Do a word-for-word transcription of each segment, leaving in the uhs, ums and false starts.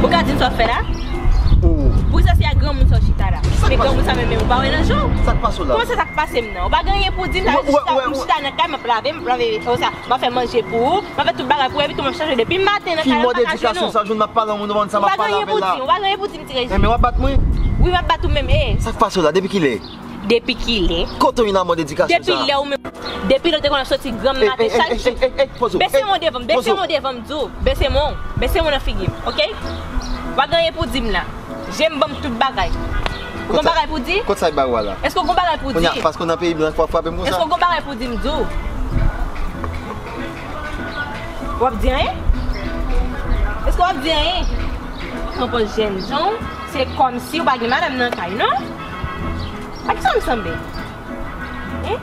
Ou ka di m sa w fè la? Poukisa se ak granmoun sa w chita la? Men granmoun sa menm, men ou pa wè nan je w? Sa k pase w la? Kòman sa, sa k pase m nan? Ou pa gen anyen pou di m la, ou chita, m chita nan kay, m ap lave, m ap lave, konsa, m ap fè manje pou ou, m ap fè tout bagay pou ou, epi tou m ap chanje depi maten nan kay la, m pa ka jwenn ou. Ki mòd edikasyon sa, jounen m ap pale a yon moun, ou pa konn sa m ap pale avè l la? Ou pa gen anyen pou di m, ou pa gen anyen pou di m, ti Regi. Men w ap bat mwen? Wi, m ap bat ou menm, e. Sa k pase w la? Depi kilè? Depi kilè? Kote w jwenn mòd edikasyon sa? Depi lè ou menm, depi lè w te konn ap soti granm maten chak jou. Bese men w devan m, bese men w devan m, di w. Bese men w, bese men w nan figi m, oke? W pa gen anyen pou di m la. Je m ban m tout bagay. Ou gon bagay pou di? Kot sa y ba ou a la? Èske w gon bagay pou di? Kounye a, paske w nan peyi blan, fò w frape m konsa? Èske w gon bagay pou di m, di w? W ap di anyen? Èske w ap di anyen? Pran pòz jèn jan w, se kòmsi w pa gen madanm nan kay, non? A kisa m sanble? Hein?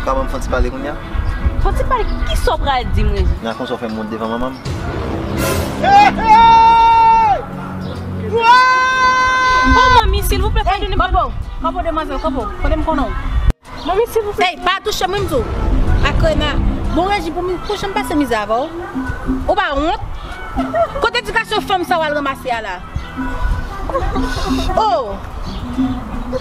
Kòman m fè ti pale kounye a? Fè ti pale, kisa w pral di m, Regi? Nan konsa w fè m wont devan manman m. Oh, manmi, silvouplè, padone m. Kanpe, kanpe, demwazèl, kanpe. Kote m konnen w? Manmi, silvouplè. Ey, pa touche m, wi, m di w. Akrena. Bon, Regi, pou m, pwochèn pase mizè avè w. Ou pa wont? Kote edikasyon fanm sa w al ranmase a la? Oh!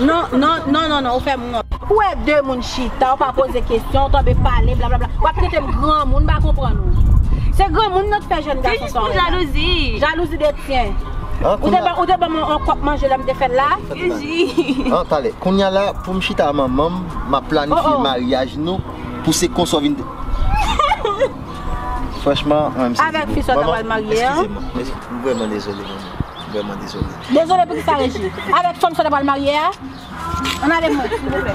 Non, non, non, non, non, ou fè m wont. Ou wè de moun chita, ou pa poze kesyon, ou tonbe pale, blablabla. W ap trete m granmoun, m pa konprann ou. Se granmoun nan k fè jèn gason sa w wè la. Jalouzi. Jalouzi de tyen. Ou te ban, ou te ban m yon kòk manje lè m te fè l la? An, talè. Kounye a la, pou m chita a manman m, m ap planifye maryaj nou, pou se konsa w vin. Franchman, mwen, m sezi. Avèk fi sa w ta pral marye a? Manman, eskize m. M vrèman dezole, manman. M vrèman dezole. Dezole pou kisa, Regi? Avèk fanm sa w ta pral marye a? Ann ale mwen, silvouplè.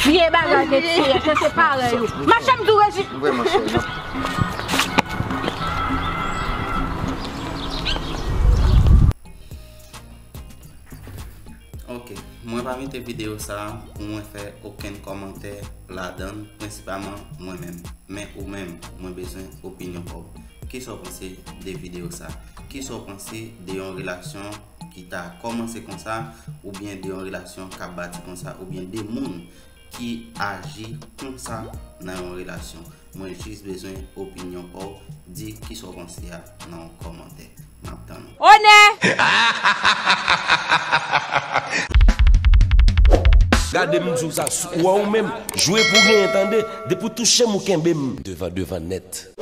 Vye bagay de tiye, se parèy ou. Mache m di w, Regi. M vrèman sòri, non. Ok, mwen pa mete videyo sa a pou mwen fè okenn kòmantè ladan l, prensipalman mwen menm. Men ou menm, mwen bezwen opinyon pa w. Kisa w panse de videyo sa a? Kisa w panse de yon relasyon ki ta kòmanse konsa, oubyen de yon relasyon k ap bati konsa, oubyen de moun ki aji konsa nan yon relasyon? Mwen jis bezwen opinyon pa w. Di kisa w panse a nan yon kòmantè. M ap tann ou. Onè! Gade m di w sa, ou wè ou menm, jwe pou genyen tande, depi w touche m ou kenbe m. Devan, devan nèt.